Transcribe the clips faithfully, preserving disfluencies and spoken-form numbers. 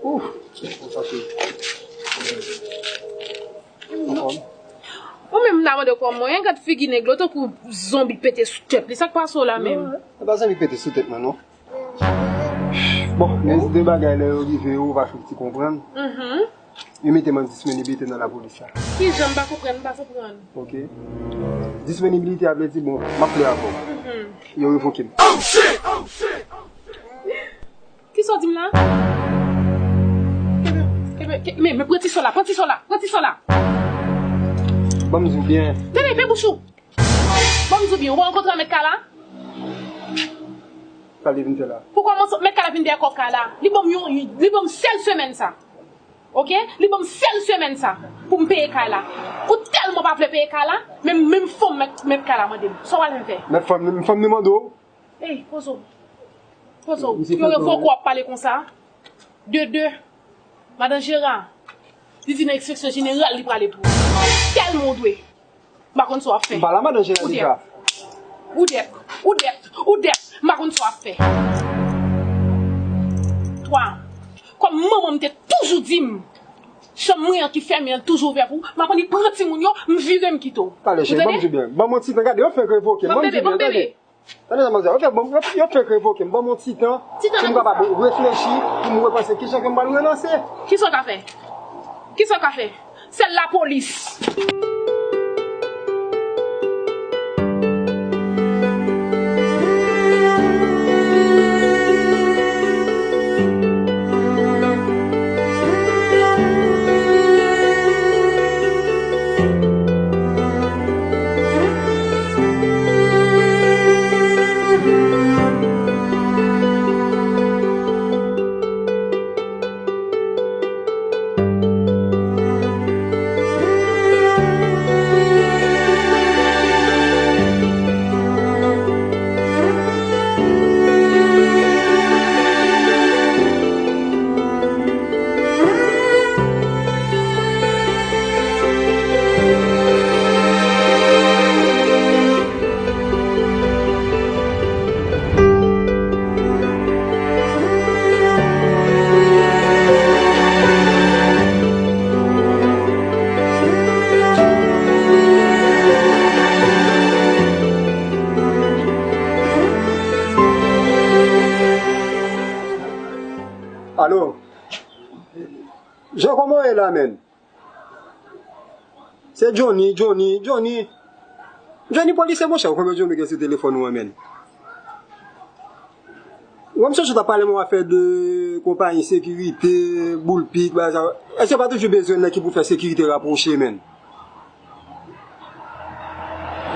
Ouf, bon, sa se. Anfòm. Ou menm m ta mande w kòman w ye, gad figi nèg la, w tankou zonbi pete sou tèt li. Sa k pase w la menm? Non, se pa zanmi pete sou tèt mwen, non. Bon, gen de bagay lè yo rive, ou pa fouti ti konprann. Mhm. Yo mete m an disponibilite nan lapolis la. Kijan? M pa konprann, m pa konprann. Ok. Disponibilite a vle di, bon, m ap lè avè w. Mhm. Yo revoke m. Kisa w di m la? Kenbe, kenbe, ke-, men, men pran ti sò la, pran ti sò la, pran ti sò la. Ban m di w byen. Tande, fè bouch ou. Ban m di w byen, ou pa rankontre ak mèt kay la? Sa li vin fè la? Pou kòmanse, mèt kay la vin dèyè kò kay la. Li ban m yon, li ban m sèl semèn sa. Ok? Li ban m sèl semèn sa pou m peye kay la. Ou tèlman pa vle peye kay la, men menm fanm mèt, mèt kay la mande m. Sa w pral fè m fè? Mèt fanm, fanm li mande w? Ey, poze w. Poze w. Misye Yo fè revòk w ap pale konsa. De de. Madan Jera, li di nan enspeksyon jeneral li prale pou ou. Tèlman ou dwe. M pa konn sa w ap fè. M pa la madan Jera deja. Ou dèk. Ou dèk. Ou dèk. Ou dèk. M pa konn sa w ap fè. Twa. Kòm manman m te toujou di m, chanm mwen an ki fèmen an toujou ouvè pou ou, m ap annik pran timoun yo, m vire m kite w. Tande, cheri, ban m di w byen. Ban m yon ti tan, gade, yo fèk revoke m. Ban m di w byen, tande. Tande sa m ap di w. Yo fè, bon, yo, yo fèk revoke m. Ban m yon ti tan pou m kapab reflechi, pou m repanse kijan ke m pral relanse. Kisa w ka fè? Kisa w ka fè? Sèl lapolis. Alo? Jean, kòman w ye la, menn? Se Johnny, Johnny, Johnny. Johnny polisye, monchè, ou konbyen Johnny gen sou telefòn ou an, menn? Ou wè m sonje w t ap pale m yon afè de konpayi sekirite, boulpik, bagay sa yo. Èske w pa toujou bezwen nèg ki pou fè sekirite rapwoche, menn?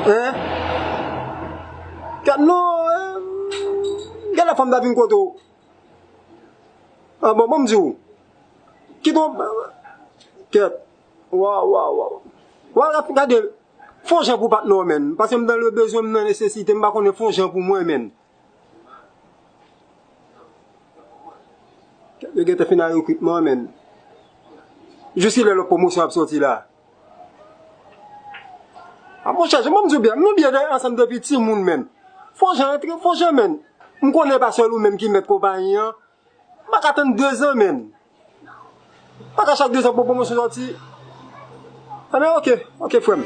Hein? Kèt non, hein? Gen lè fò m ta vin kote w. Ah bon, ban m di w. Kite w. Kèt. Waw, waw, waw. Waw, gade. Fè yon jan pou patnè w, menn. Paske m nan le bezwen, m nan nesesite, m pa konnen, fè yon jan pou mwen, menn. Kèt, yo gentan fin ak rekritman an, menn. Jiskilè lòt pwomosyon ap sòti la? A monchè, jan m di w byen, nou byen ansanm depi timoun, menn. Fò jan antre, fò jan, menn. M konnen pa sèl ou menm ki mèt konpayi an. M pa ka tann dezan, menn. M pa ka chak dezan pou pwomosyon sòti. Anben, oke, oke, frè m.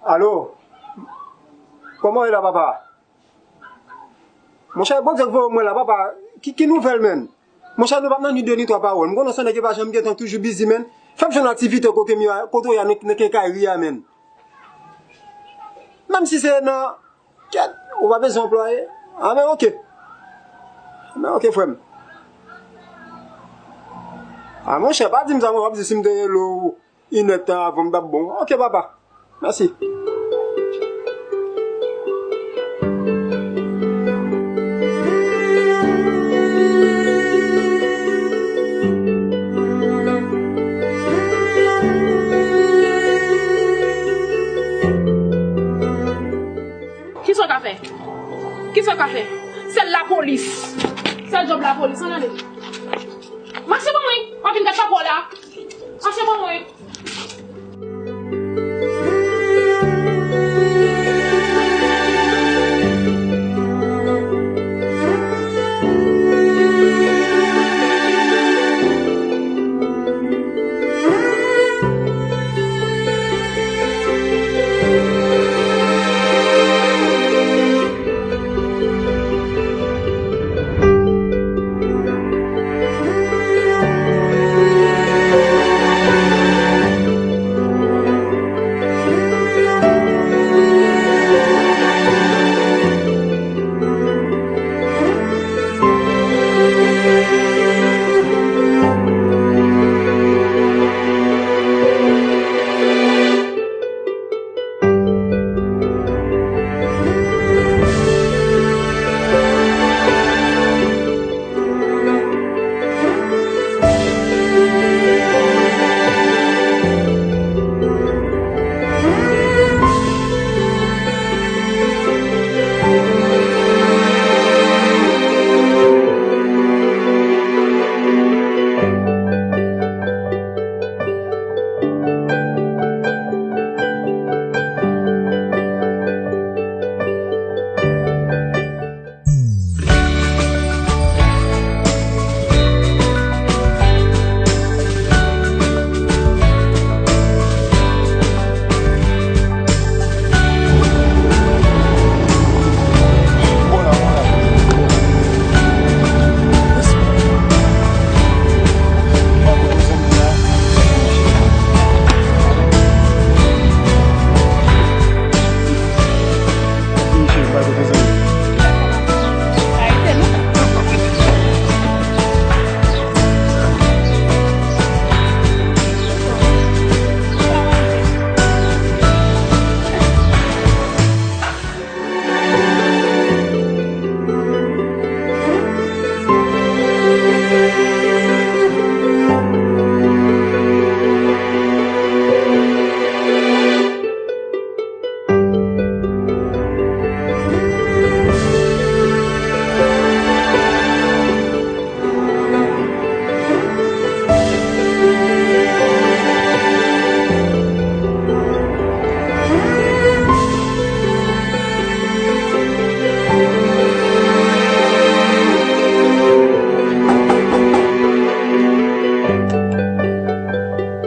Alo? Kòman w ye la, papa? Monchè, Bondye k voye w mwen la, papa. Ki, ki nouvèl, menn? Monchè, nou p ap nan ni de ni twa pawòl. M konnen w se yon nèg ki pa janm gentan, toujou bizi, menn. Fè m jwenn aktivite kote m ye a, kote w ye a, nan, nan kenkayri a, menn. Menm si se nan, kèt, ou pa bezwen anplwaye. Anben, oke. Anben, oke, frè m. A, monchè, pa di m sa, mwen, w ap di si m te rele w inèdtan avan m t ap bon. Oke, papa. Mèsi. Kisa w ka fè? Kisa w ka fè? Sèl lapolis. Sèl djòb lapolis. Ann ale. Mache ban mwen, w ap vin gad papa w la. Mache ban mwen.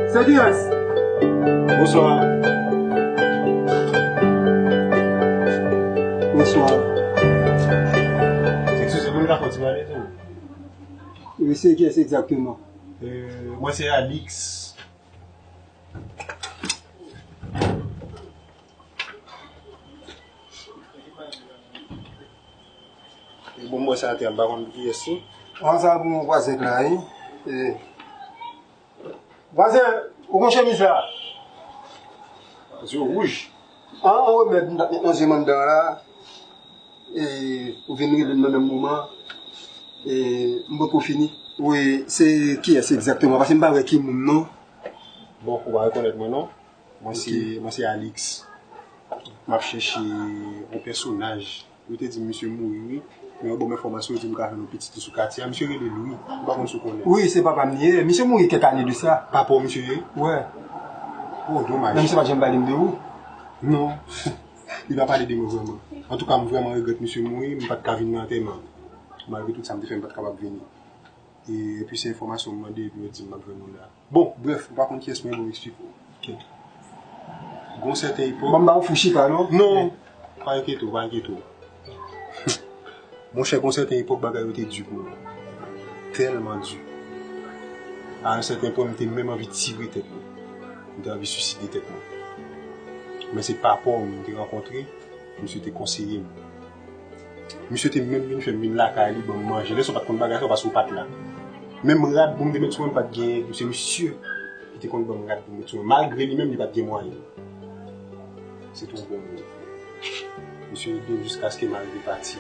Se kiyès? Bonswa. Bonswa. Eskize m, m ka fè yon ti pale tou? Wi, se kiyès egzakteman? Euh, mwen se Alix. E bon, mwen sa atè, m pa konn kiyès li. An, sa pou mwen vwazen k la, wi. E, vwazen, ou konn chemiz la? Zye wouj. An, an remèd m t ap met nan zye m anndan la. E, ou vin rele m nan menm moman. E, m poko fini. Wi, se kiyès egzakteman? Paske m pa wè ki moun non. Bon, ou pa rekonèt mwen non. Mwen se, mwen se Alix. M ap chèche yon pèsonaj. Yo te di m misye mouri, wi. Men yo ban m enfòmasyon, yo di m ka jwenn yon pitit li sou katye a. Misye rele Louis. M pa konn si w konnen. Wi, se papa m li ye. Misye mouri kèk ane de sa. Papa w misye ye? Wè. Oh, domaj. Men misye pa t janm pale m de ou. Non. Li pa pale de mwen vrèman. Antouka, m vrèman regrèt misye mouri, m pa t ka vin nan antèman. Malgre tout sa, m te fè, m pa t kapab vini. E, epi se enfòmasyon m mande, epi yo di m m ap jwenn ou la. Bon, brèf, ou pa konn kiyès mwen, bon, m eksplike w. Ok. Gon sèten epòk. Bon, m ba ou fou chita, non? Non, pa enkyete w, pa enkyete w. Monchè, gon sèten epòk, bagay yo te di pou mwen. Tèlman di. A yon sèten pwen, m te menm anvi tire tèt mwen. M te anvi siside tèt mwen. Men se papa w m te rankontre, misye te konseye m. Misye te menm vin fè m vin lakay li, ban m manje. Lè sa w pa t konn bagay sa yo, paske w pa t la. Menm rad pou m te met sou mwen, m pa t genyen. Se misye ki te konn ban m rad pou m met sou mwen. Malgre li menm, li pa t gen mwayen. Se te yon bon moun. Misye ede m jiskaske m arive pati.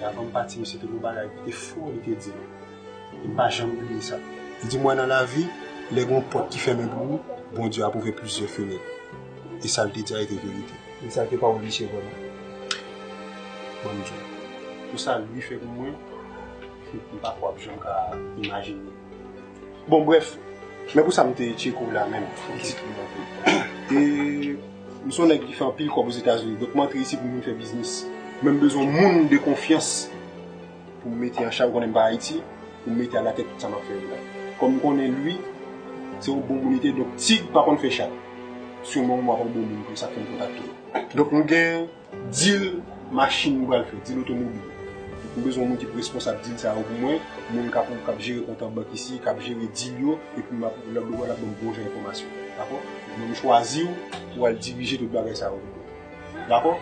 E avan m pati, misye te gen yon bagay ki te fò, li te di m. E m pa janm bliye sa. Li di m, wè, nan lavi, lè gen yon pòt ki fèmen pou ou, Bondye ap ouvè plizyè fenèt. E sa l te di a, e te verite. E sa te pa yon visye vrèman. Bon, m di w, pou sa Louis fè pou mwen, m pa kwè w ap janm ka imajine. Bon, brèf, men pou sa m te tcheke w la menm. Yon ti krim anpil. E m se yon nèg ki fè anpil kòb Ozetazini, donk m antre isi pou m vin fè biznis. Men m bezwen yon moun de konfyans pou m mete an chaj, ou konnen m pa Ayiti, pou m mete alatèt tout sa m ap fè yo la. Kòm m konnen Lwi, se yon bon moun li te, donk Tig pa konn fè chat. Siman m ap yon bon moun pou sa k fè m kontakte w. Donk m gen dil machin m pral fè, dil otomobil. Donk m bezwen yon moun ki pou responsab dil sa yo pou mwen, moun k ap, k ap jere kont an bank isi, k ap jere dil yo, epi m ap, l ap, l ap ban m bon jan enfòmasyon. Dakò? Donk mwen m chwazi w pou w al dirije tout bagay sa yo. Dakò?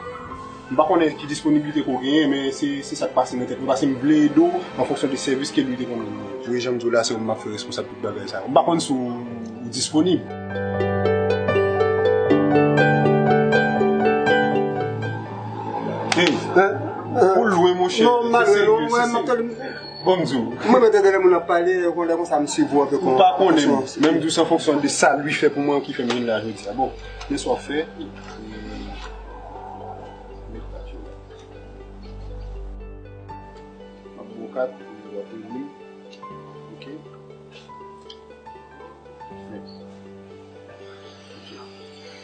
M pa konnen ki disponiblite ke w genyen, men se, se sa k pase nan tèt mwen, paske m vle ede w an fonksyon de sèvis ke li te konn rann mwen. Ou wè jan m di w la, se ou m ap fè responsab tout bagay sa yo. M pa konn si w disponib. Hey, ou lwen, monchè. Non, m al lwen, non, mwen, m ap tande. Bon, m di w. Mwen menm tande lè moun ap pale, yon lè konsa m swiv ou anpe. Ou pa konnen m. Men m di w se an fonksyon de sa Lwi fè pou mwen ki fè m vin la jodi a. Bon, men sa w ap fè. M ap ba w kat, w ap rele m. Ok.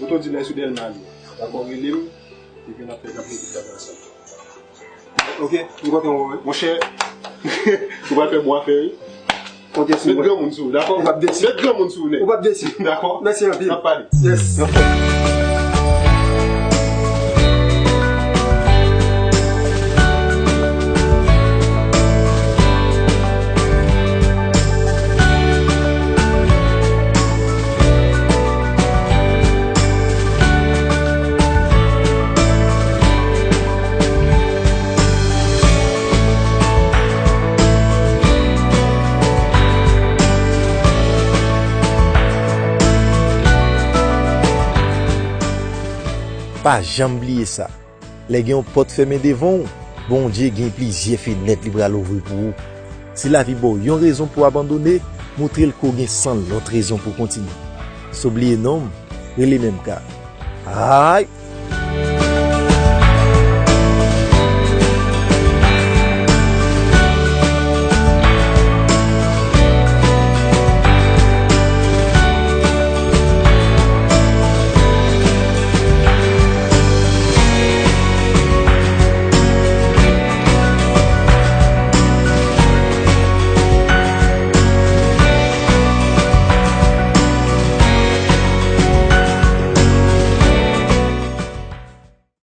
Oto di lè sou Dèlma li. Dakò, rele m. Epi n ap fè, n ap fè tout bagay ansanm. Ok, m kontan wè w, wi. Monchè, ou pral fè bon afè, wi. Konte sou mwen. Met granmoun sou ou, dakò? Ou p ap desi. Met granmoun sou ou, nèg. Ou p ap desi. Dakò? Mèsi anpil. N ap pale. Yes. N ap pale. Pa janm bliye sa. Lè gen yon pòt fèmen devan w, Bondye gen plizyè fenèt li pral ouvri pou ou. Si lavi ba w yon rezon pou w abandone, montre l ke w gen san lòt rezon pou w kontinye. San bliye non m, rele menm ka. Ay!